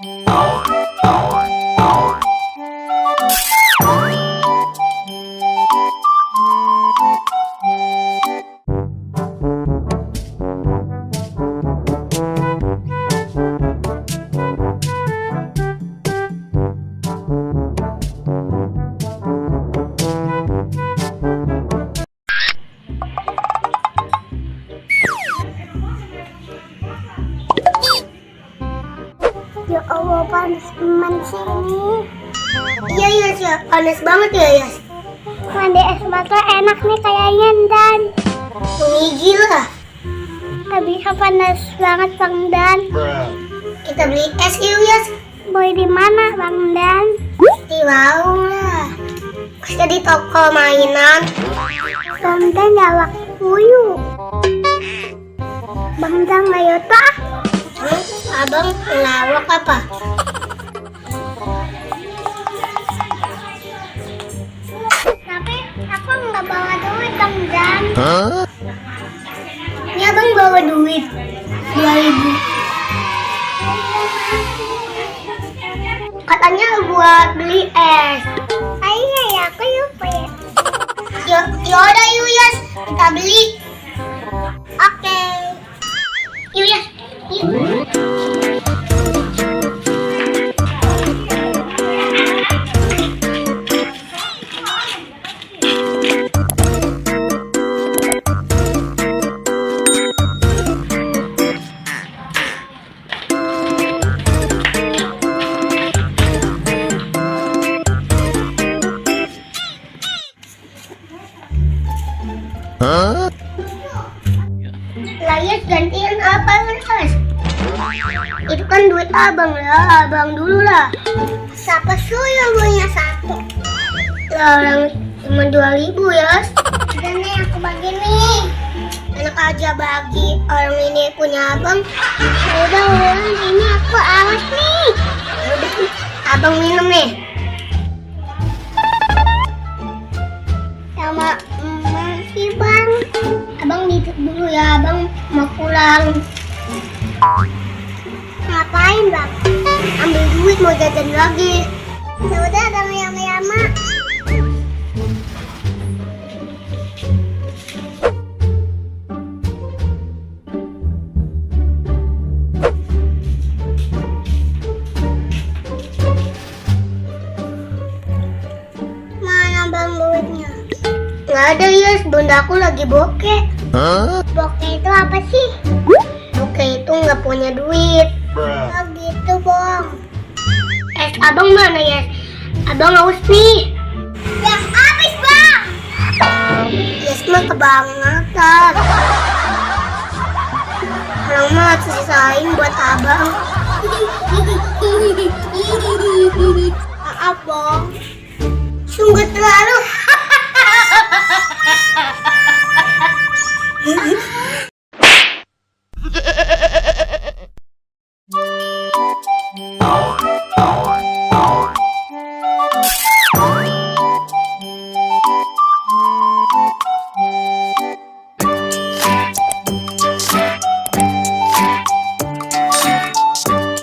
Ya Allah, panas teman sini. Iya Yas ya, panas banget ya Yas. Mandi es batu enak nih kayaknya Dan. Gigi lah. Tapi panas banget Bang Dan. Kita beli es yuk Yas. Boy di mana Bang Dan? Di warung lah. Kita di toko mainan. Bang Dan gak waktu yuk. Bang Dan ayo tak. Abang ngelawak apa? Tapi aku nggak bawa duit Bang Dan. Ini abang bawa duit 2.000. Katanya buat beli es. Iya ya, aku lupa ya. Yaudah yuk Yas, kita beli. Oke. Yuk Yas, yuk. Layas gantiin apa Yas? Itu kan duit abang lah, abang dulu lah. Siapa suruh punya satu? Lah orang cuma 2.000 Yas. Dan nih aku bagi nih. Enak aja bagi, orang ini punya abang. Udah ini aku awas nih. Udah, abang minum nih. Sama masih Bang. Abang titip dulu ya, abang mau pulang. Ngapain Bang? Ambil duit mau jajan lagi. Ya udah ada yama-yama. Mana Bang duitnya? Nggak ada Yas, bunda aku lagi bokeh. Bokeh itu apa sih? Bokeh itu nggak punya duit. Oh gitu Bang. Es abang mana Yas? Abang haus nih. Yang habis Bang. Yas mah kebangetan. Orang mah sisain buat abang. Maaf Bang. Sungguh terlalu